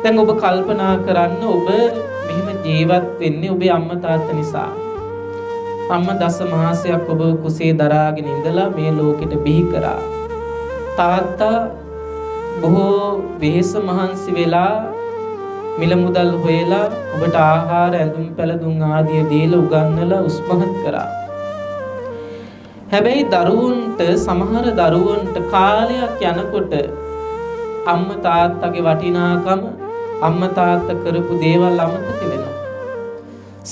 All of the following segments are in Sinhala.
දැන් ඔබ කල්පනා කරන්න, ඔබ මෙහෙම ජීවත් වෙන්නේ ඔබේ අම්මා තාත්තා නිසා. අම්මා දස මාසයක් ඔබ කුසේ දරාගෙන ඉඳලා මේ ලෝකෙට බිහි කරා. තාත්තා බොහෝ වෙහෙස මහන්සි වෙලා මිල මුදල් හොයලා ඔබට ආහාර, ඇඳුම් පැළඳුම් ආදිය දීලා උගන්වලා උස්මහත් කරා. හැබැයි දරුවන්ට, සමහර දරුවන්ට කාලයක් යනකොට අම්මා තාත්තගේ වටිනාකම, අම්මා තාත්තා කරපු දේවල් අමතක වෙනවා.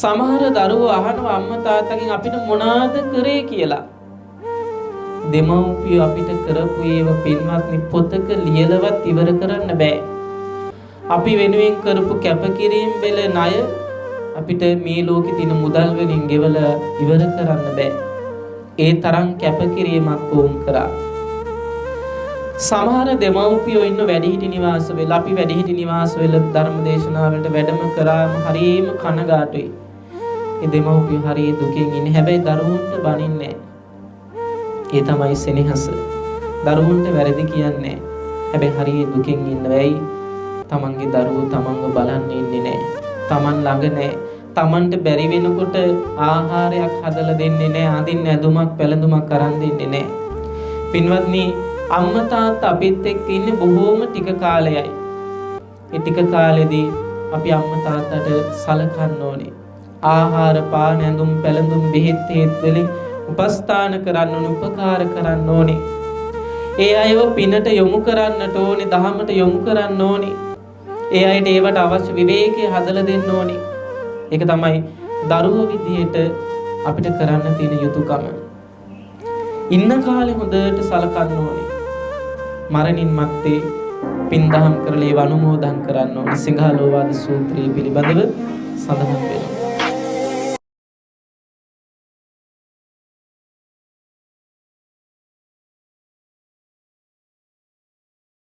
සමහර දරුවෝ අහනවා අම්මා තාත්තගෙන් අපිට මොනවාද කරේ කියලා. දෙමව්පියෝ අපිට කරපු ඒව පින්වත්නි පොතක ලියලවත් ඉවර කරන්න බෑ. අපි වෙනුවෙන් කරපු කැපකිරීම බෙල ණය අපිට මේ ලෝකේ තියෙන මුදල් වලින් ගෙවලා ඉවර කරන්න බෑ. ඒ තරම් කැපකිරීමක් වුන් කරා. සමහර දෙමව්පියෝ ඉන්න වැඩිහිටි නිවාස වල, අපි වැඩිහිටි නිවාස වල ධර්ම දේශනාවලට වැඩම කරාම හරිම කනගාටුයි. ඒ දෙමව්පියෝ හරිය දුකෙන් ඉන්නේ. හැබැයි දරුවන්ට බනින්නේ නැහැ. ඒ තමයි සෙනෙහස. දරුවන්ට වැරදි කියන්නේ නැහැ. හැබැයි හරිය දුකෙන් ඉන්නවා. ඇයි? තමන්ගේ දරුවෝ තමන්ව බලන්න ඉන්නේ නැහැ. තමන් ළඟ නැහැ. තමන්ට බැරි වෙනකොට ආහාරයක් හදලා දෙන්නේ නැහැ. අඳින්න ඇඳුමක් පැළඳුමක් අරන් දෙන්නේ නැහැ. පින්වත්නි, අම්මා තාත්තා අපිත් එක්ක ඉන්නේ බොහෝම ටික කාලයයි. ඒ ටික කාලෙදී අපි අම්මා තාත්තට සලකන්න ඕනේ. ආහාර පාන ඇඳුම් පැළඳුම් බෙහෙත් හේත් වලින් උපස්ථාන කරන්න ඕනේ, උපකාර කරන්න ඕනේ. ඒ අයව පිනට යොමු කරන්නට ඕනේ, දහමට යොමු කරන්න ඕනේ. ඒ අයට ඒවට අවශ්‍ය විවේකය හදලා දෙන්න ඕනේ. ඒක තමයි දරුවෝ විදියට අපිට කරන්න තියෙන යුතුයකම. ඉන්න කාලේ හොඳට සලකන්න ඕනේ. මරණින් මත්තේ පින් දහම් කරලා ඒව අනුමෝදන් කරන්න ඕනේ. සිංහලෝවාද සූත්‍රයේ පිළිබඳව සඳහන් වෙනවා.